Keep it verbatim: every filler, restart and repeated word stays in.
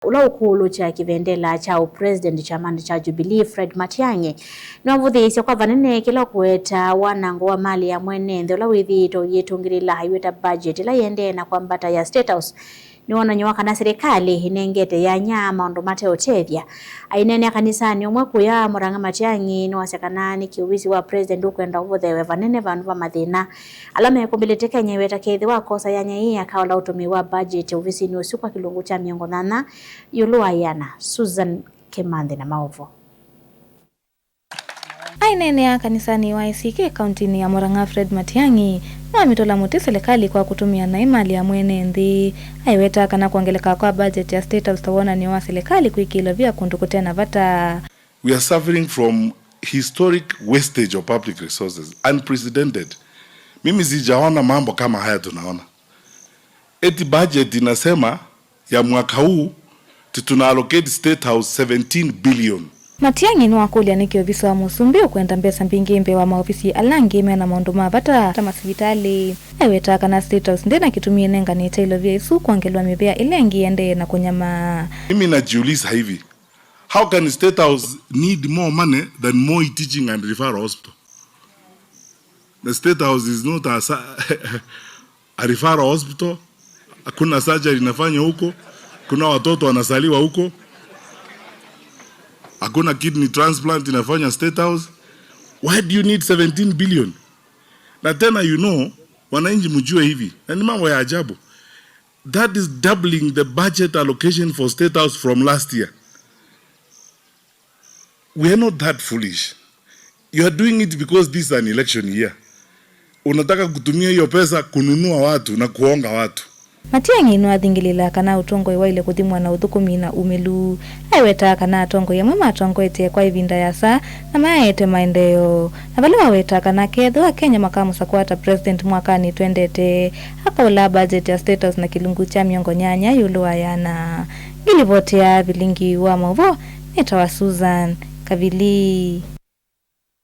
Ũla ũkũlũkya kĩvendela kya ũpresident kyamantũ kya Jubilee, Fred Matiang'i, nĩwavũthĩĩsye kwa vanene kĩla ũkũweta wanango wa mali ya mwene nthĩ ũla wĩthĩĩtwe ũyĩtũngĩlĩĩla aiweta budget ĩla ĩendee na kwambata ya State House nĩ wonany'o wa kana silikalĩ ĩnengete yanya maũndũ mate ũtethya. Aineenea kanisanĩ ũmwe kũya, Murang'a Matiang'i nĩwasya kana nĩ kĩovisi wa president ũkwenda ũvũthewe vanene vandũ va mathĩna ala mekũmbĩlĩte Kenya. Aiweta kethĩwa akosa yanya ĩĩ, akaola ũtũmĩi wa budget ovisinĩ ũsu kwa kĩlungu kya mĩongo nyanya ĩũlũ wa ĩana. Susan Kimanthi na maũvoo. Aineenea kanisanĩ wa A C K kauntinĩ ya Murang'a, Fred Matiang'i nĩwamĩtũla mũtĩ silikalĩ kwa kũtũmĩa naĩ mali ya mwene nthĩ. Aiweta kana kwongeleka kwa budget ya State House ta wonany'o wa silikalĩ kwĩkĩĩlwa via kũndũ kũte na vata. We are suffering from historic wastage of public resources, unprecedented. Mimi sijaona mambo kama haya tunaona. Eti budget inasema ya mwaka huu ti tuna allocate State House seventeen billion. Matiang'i nĩwakũlya nĩkĩ ovisi wa mũsumbĩ ũkwenda mbesa mbingĩ mbee wa maovisi ala angĩ mena maũndũ ma vata ta masivitalĩ. Aiweta kana State House ndĩna kĩtumi ĩnenganĩte ilovia isu kwongelwa mĩvĩa ĩla ĩngĩ ĩendee na kũnyamaa. Mimi najiuliza hivi, how can State House need more money than Moi Teaching and Referral Hospital? The State House is not a, sa- a referral hospital. Hakuna surgery inafanywa huko. Kuna watoto wanazaliwa huko. Hakuna kidney transplant inafanywa State House. Why do you need seventeen billion? Na tena, you know, wananchi mjue hivi, na ni mambo ya ajabu. That is doubling the budget allocation for State House from last year. We are not that foolish. You are doing it because this is an election year. Unataka kutumia hiyo pesa kununua watu na kuonga watu. Matiang'i nĩwathingĩlĩĩla kana ũtongoi waĩle kũthimwa na ũthũkũmi na umĩlu. Aiwetaa kana atongoi amwe matongoetye kwa ĩvinda yasa na mayaete maendeeo. Na vala wawetaa kana kethĩwa Akenya makamũsakũa ta president mwakanĩ twendete, akaũlaa budget ya State House na kĩlungu kya mĩongo nyanya ĩũlũ wa ĩana. Ngĩlivotea vilingi wa maũvoo, nĩtawa Susan Kavili.